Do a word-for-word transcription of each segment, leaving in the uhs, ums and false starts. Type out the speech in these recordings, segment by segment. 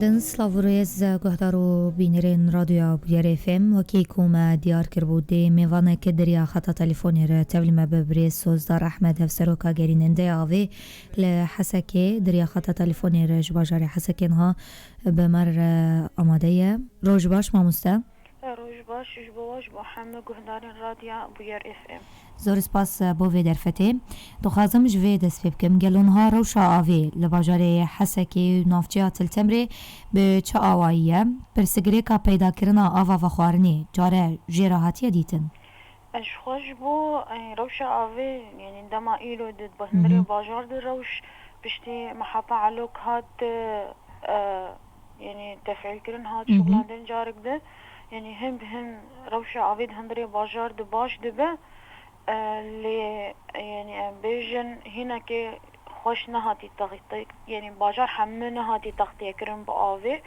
Din silav û rêz, guhdar û bînerên Radyoya Bûyer F M, wekî ku me diyar kiribû, dê mêvanek di riya xeta telefonê re tevlî me bi birêz Sozdar Ehmed, hevseroka gerînendeya avê li Hesekê, di riya xeta telefonê re ji bajarê Hesekê niha bi me re amade ye. Roj baş mamoste. Roj baş ji bo we, ji bo hemû guhdarên Radya Bûyer F M. Zor spas, e, bo vê derfetê. Dixwazim ji vê dest pê bikim. Gelo niha rewşa avê li bajarê Hesekê û navçeya Tiltemrê bi çi awayî ye? Pirsgirêka peydakirina ava vexwarinê care jê re hatiye dîtin? Ji xwe ji bo, e, rewşa avê, yanî dema îro di, di hundirê bajar de rewş piştî mehata Elok hat, e, yanî tefîlkirin hat, şixulandin carek de, yanî hin bi hin rewşa avê di hundirê bajar de baş dibe. E, lê, yanî em bêjin, hînekê xweş nehatî textî, yanî bajar hemû nehatî textîyekirin bi avê.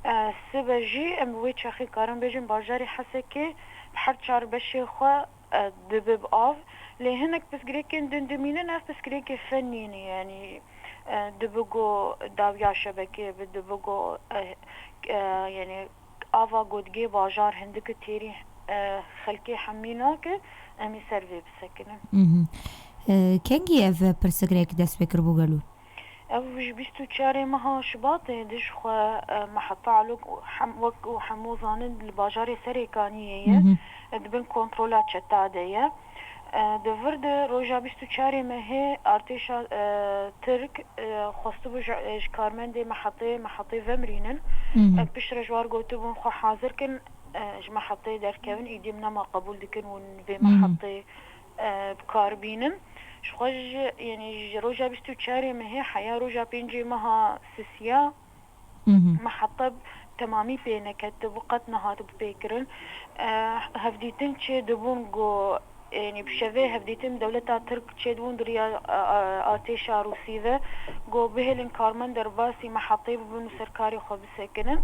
E, sibe jî em bi wê çaxê karin bêjin bajarê Hesekê her çar beşê xwe, e, dibe bi av. Lê hinek pirsgirêkên din dimînin, ev pirsgirêkê fennî ne, yanî, e, dibe ku dawiya şebekê be, dibe ku, e, e, yanî ava ku digê bajar hindik têrî, e, xelkê hemî nake, em ê ser vê bisekinin. Mhm. E, kengî ev pirsgirêk dest pê kiribû gelo? Ev ji bîst û çarê meha Şibatê de ji xwe, e, meheta Elok hem, wek û hemû zanin li bajarê Serêkaniyê ye. Mhm. E, di bin kontrola çeta de ye. E, di vir de roja bîst û çarê mehê artêşa, e, Tirk, e, xwestibû ji, e, ji karmendê mehetê, mehetê vemirînin. Mhm. E, piştre ji war gotibûn xwe hazir kin, e, ji mehetê derkevin, îdî em nema qebûl dikin hûn vê Mhm. mehetê, e, bi kar bînin. Ji xwe ji, yanî ji roja bîst û çarê mehê heya roja pêncê meha sisiya, Mhm. meheta bi temamî pê neketibû, qet nehatibû pê kirin. E, hevdîtin çêdibûn ku, yanî bi şevê hevdîtin dewleta Tirk çêdibûn di riya, e, e, artêşa Rûsî ve, ku bihêlin karmend derbasî mehetê bibin û ser karê xwe bisekinin.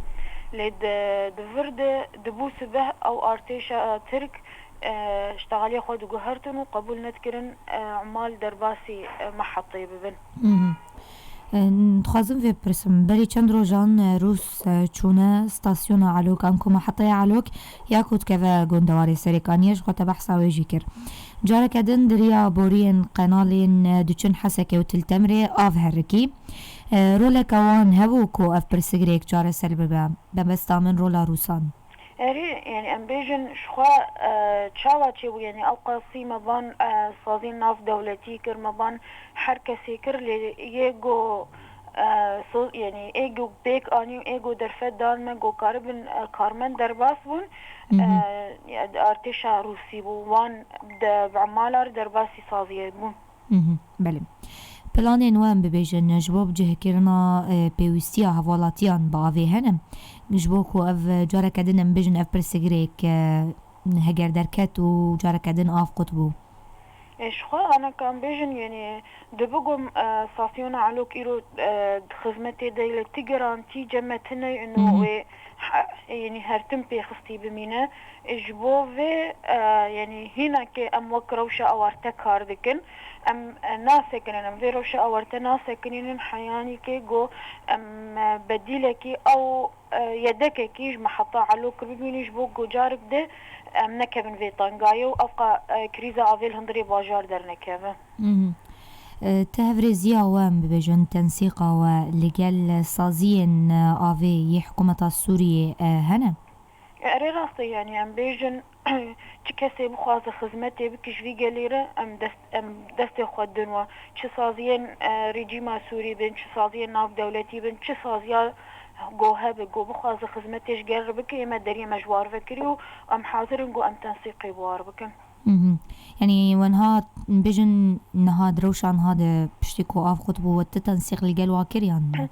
Lê di, di vir de dibû sibeh ew artêşa Tirk, e, ştexaliya xwe diguhertin û qebûl nedikirin, e, emal derbasî, e, mehetê bibin. Mhm. E, dixwazim vê bipirsim. Berî çend rojan, e, Rûs, e, çûne stasyona Elok, anku meheteya Elok ya ku dikeve gundewarê Serêkaniyê, ji xwe te behsa wê jî kir. Careke din di riya boriyên qenalên, e, diçin Hesekê û Tiltemrê av herikî. E, roleke wan hebû ku ev pirsgirêk çareser bibe. Mebesta min rola Rûsan. Erê, yanî em bêjin ji xwe, e, çawa çêbû, yanî ewqasî me van, e, saziyên navdewletî kir, me van her kesê kir, lê yê ku, e, so-, yanî ê ku pêk anî û ê ku derfet dan me ku karibin, e, karmend derbas bûn, Mhm. e, artêşa Rûsî bû, wan de, bi emala re derbasî saziyê bûn. Mhm, belê. Planên we, em bibêjin, ji bo bicihkirina, e, pêwîstiya hevalatiyan bi avê hene? Ji bo ku ev, e, careke din em bêjin ev pirsgirêk, e, heger derket û careke din av qut bû? E, ji xwe, ana ka em bêjin, yanî dibe ku, e, stasyona Elok îro, e, di xizmetê de ye, lê ti gerantî cem me tune ye, ino Mhm. wê he-, yanî her tim pêxistî bimîne. Ji bo vê, e, yanî hînekê em wek rewşa awarte kar dikin. Em, e, nasekinin, em vê rewşa awarte nasekinînin, heyanîkê ku em, e, bedîlekî ew, e, yedekekî ji meheta Elok bibînin ji bo ku carek di em nekevin vê tengayê û ewqa, e, krîza avê li hundirê bajar dernekeve. Mhm. E, ti hevrêziya we, em bibêjin, tensîqa we li gel saziyên, e, avê yê hikûmeta Sûriyê, e, hene? Erê, rast e, yanî em bêjin, çi kesê bixwaze xizmetê bike ji vî gelê re, em dest, em destê xwe din we. Çi saziyên, e, rejîma Sûrî bin, çi saziyên navdewletî bin, çi saziya go hebe, go bixwaze xizmetê ji gel re bike, ê me deriyê me ji war vekirî û em hazir in go em tensîqê bi war bikin. Mhm. Yanî we niha, bêjin, niha di rewşa niha de piştî ku av qut bû, we ti tensîq li gel wa kir yan na?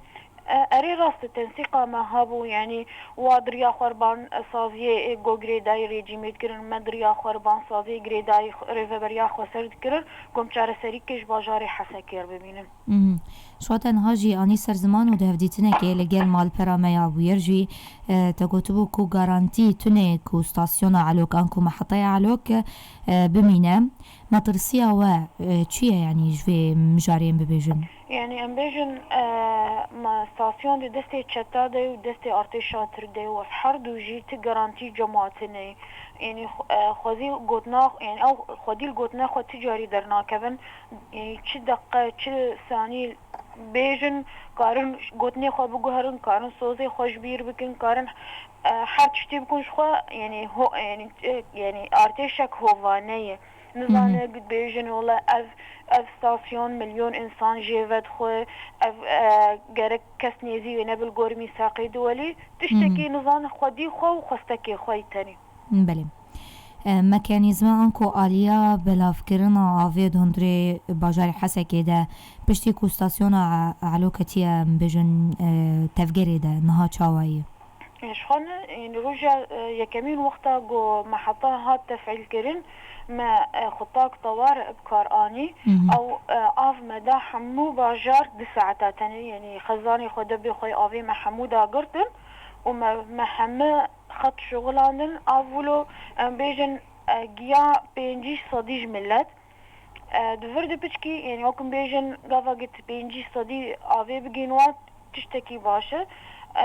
E, erê, rast e, tensîqa me hebû, yanî wa di riya xwe re ban, e, saziyê, ê, go girêdayî rejîmê dikirin, me di riya xwe re ban saziyê girêdayî xwe, rêveberiya xweser dikirin, go em çareserîkê ji bajarê Hesekê re bibînin. Mhm. Şo te niha jî anî ser ziman û di hevdîtinekê li gel malpera me ya bûyer jî, e, te gotibû ku garantî tune ku stasyona Elok an ku meheteya Elok, e, bimîne. Metirsiya we, e, çi ye, yanî ji vê mijarê em bibêjin? Yanî em bêjin, e, me stasyon di destê çeta de û destê artêşa Tirk de û ev her du jî ti garantî cemaatê ne. Yanî xwe-, e, xwezî gotina, yanî ew xwedî li gotina xwe ti carî dernakevin. Yanî çi deqe, çi sanî bêjin, karin gotinê xwe biguherin, karin sozê xwe ji bîr bikin, karin, e, her tiştî bikin ji xwe, yanî ho-, yanî, e, yanî artêşek hovane ye. Nizane Hı hı. bêjin, wela ev, ev stasyon milyon însan jê vedixwe, ev, e, gerek kes nêzî wê nebe li gor mîsaqê duwelî, tiştekî Hı hı. nizane xwedî xwe û xwestekê xwe yî tenê. Belê. E, mekanîzma anku aliya belavkirina avê di hundirê bajarê Hesekê de piştî ku stasyona Elo ketiye, em bêjin, e, tevgerê de niha çawa ye? Ji xwe ne, yanî roja, e, yekemîn wexta ku meheta hat tefîlkirin, me, e, xutak tewar bi kar anî. Mhm. Ew, e, av me da hemû bajar du saeta tenê, yanî xezanê xwe debê xwe avê me hemû dagirtin û me, me heme xet şuxilandin, av wilo, em bêjin, e, giya pêncî sedî ji milet. E, di vir de piçkî, yanî wek em bêjin, gava git pêncî sedî avê bigîn wan, tiştekî baş e.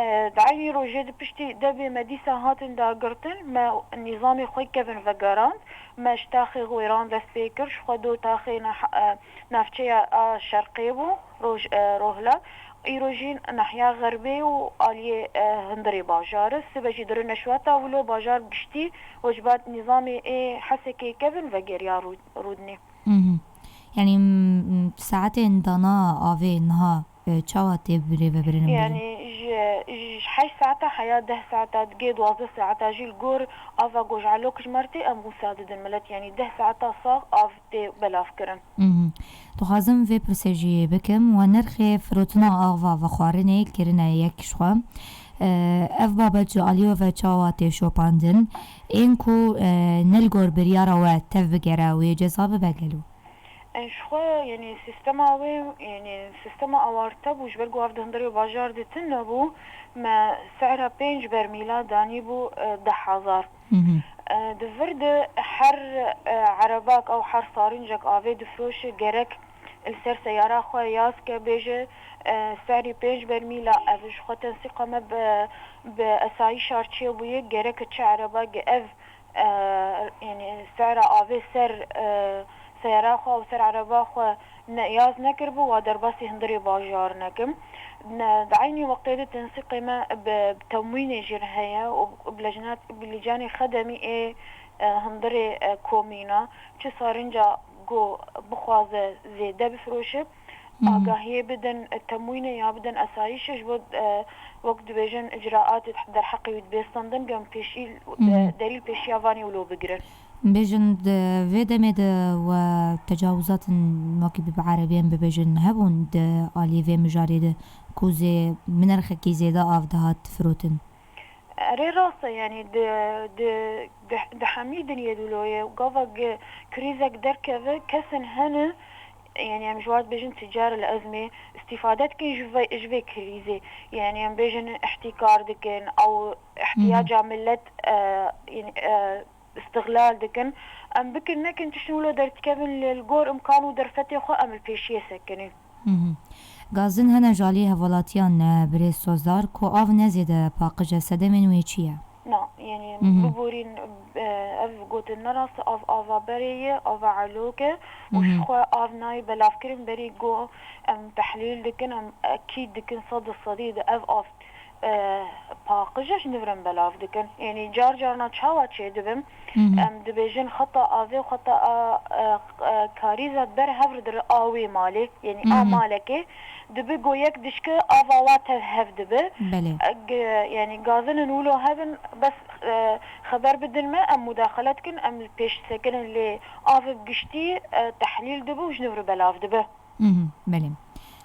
E, di eynî rojê de piştî debê me dîsa hatin dagirtin, me nîzamê xwe kevin vegerand, me ji taxê Xwêran dest pê kir, ji xwe do taxê nah-, e, navçeya a şerqê bû, roj-, e, Rohla. Îro jî nehiya Xerbê û aliyê, e, hundirê bajar e. Sibe jî di rûneşwata wilo bajar giştî û ji ber nîzamê ê Hesekê kevin vegeriya Rû-, Rûdinê. Mhm. Yanî, m-, m-, saetên dana avê niha, e, çawa tê birêvebirin? Yanî ji, ji heşt saeta heya deh saeta digê duwazdeh saeta jî li gor ava ku ji Elok ji me re tê em wisa didin milet. Yanî deh saeta sax av tê belavkirin. Mhm. Dixwazim vê pirsê jî bikim, we nirxê firotina ava vexwarinê kirine yek ji xwe. E, ev babet ji aliyê we ve çawa tê şopandin? Ên ku, e, ne li gor biryara we tev bigere, wê ceza bibe gelo? E, ji xwe, yanî sîstema wê, yanî sîstema awarte bû, ji ber ku ev di hundirê bajar de tune bû, me sera pênc bermîla danîbû, e, deh hezar. Mhm. E, di vir de her, e, erebak ew her sarincek avê difiroşe, gerek li ser seyara xwe yaz ke bêje, e, serî pênc bermîla, ev ji xwe tensîqa me bi, bi esayîşa çêbûye, gerek çi erebak ev, e, yanî sera avê ser, e, seyara xwe û ser ereba xwe ne, yaz nekiribû, wa derbasî hundirê bajar nekim. Ne, di eynî wextê de tensîqê me bi, bi temwînê jî re heye û bi lejnat, bi lîcanê xedemî ê, e, hundirê, e, komîna çi sarinca ku bixwaze zêde bifiroşe, Mhm. agahiyê bidin, e, temwînê ya bidin esayîşê ji bo, e, wek dibêjin icraatê derheqê wî dibê standin, ku em pêşî, Mhm. e, delîl pêşiya vanê wilo bigirin. Bêjin, di vê demê de we tecawizatên wekî bi, bi erebî em bibêjin hebûn di aliyê vê mijarê de ku zê, bi nirxekî zêde av dihat firotin? Erê, rast e, yanî di, di, di, di hemî dinyê de wilo ye. Gava ge-, krîzek derkeve, kesin hene, yanî em ji wan dibêjin ticar el ezmê, îstîfade dikin ji vê, ji vê krîzê. Yanî em bêjin îhtîkar dikin, ew Hı hı. ihtiyaca millet, e, yanî, e, îstixlal dikin. Em bikin nekin tiştin wilo derdikevin li, li gor imkan û derfetê xwe em li pêşiyê sekinîn. Hı hı. Gazin hene ji alî hevalatiyan, e, birêz Sozdar, ku av ne zêde paqij e, sedemên wê çi ye? Na, yanî Hı hı. biborîn, e, ev gotin ne rast e, av ava berê ye, ava Elok e û Hı hı. ji xwe av nayê belavkirin, berî ku em tehlîl dikin, em ekîd dikin, sed û sedî de ev av e, paqij e, ji nivrin belav dikin. Yanî car carna çawa çêdibin? Hı hı. Em dibêjin xeta avê, xeta a, e, e, karîza ber hev re dire a wê malê, yanî a Hı hı. malekê. Dibi ku yek dişke ava wa tev hev dibe. Belê. E, ge-, yanî gazinin wilo hebin, bes, e, xeber bidin me, em mudaxele dikin, em li pêş sekinin lê avê bi giştî, e, tehlîl dibe û ji nivri belav dibe. Mhm, belê.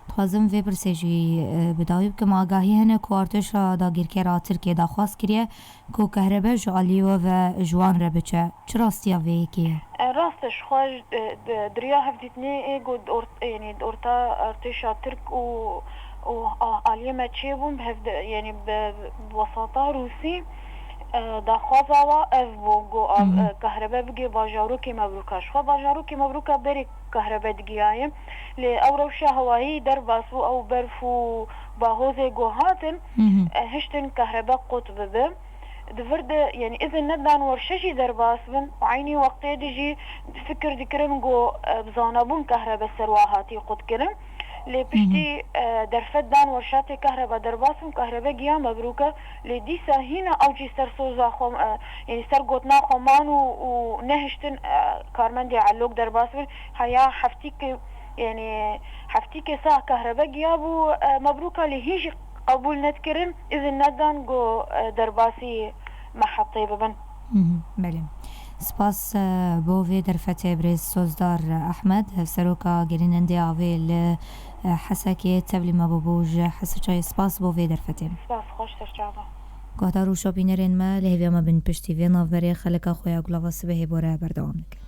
Dixwazim vê pirsê jî, e, bi dawî bikim. Agahî hene ku artêşa dagirker a Tirkiyê daxwaz kiriye ku kehrebe ji aliyê we ve ji wan re biçe. Çi rastiya vê yekê ye? E, Rast e, ji xwe ji, e, di, di riya hevdîtinê ê ku di ort-, yanî di orta artêşa Tirk û, û a-, aliyê me çêbûn, bi hevde-, yanî bi, bi wesata Rûsî, e, daxwaza wa ev bû, ku av, Hı hı. e, kahrebe bigê bajarokê Mebrûka. Ji xwe bajarokê Mebrûka berê kahrebe digiyaye. Lê ew rewşa hewayî derbas bû, ew berf û bahozê ku hatin, Hı hı. e, hiştin kahrebe qut bibe. Di vir de, yanî, izin nedan werşe jî derbas bin û eynî wextê de jî fikir dikirin ku, e, bi zanebûn kahrebe ser wa hatî qutkirin. Lê Hı hı. piştî, e, derfet dan werşatê kahreba derbas bin, kahrebe giya Mebrûka. Lê dîsa hîna ew jî ser soza xwe, e, yanî ser gotina xwe man û, û nehiştin, e, karmendê Elok derbas bin. Heya heftîkê, yanî heftîkê sah kahrebe giya bû, e, Mebrûka, lê hîn jî qebûl nedikirin, izin nedan ku, e, derbasî mehetê bibin. Mhm, belê. Spas, e, bo vê derfetê birêz Sozdar Ehmed, hevseroka gerînendê avê li, e, Hesekê, tevlî me bûbû ji Heseçayê. Spas bo vê derfetê. Spas, xweş serçava. Guhdar û şopînerên me, li hêviya me bin piştî vê navberê xelika xwe ya Gulava Sibehê bore berdewam dikin.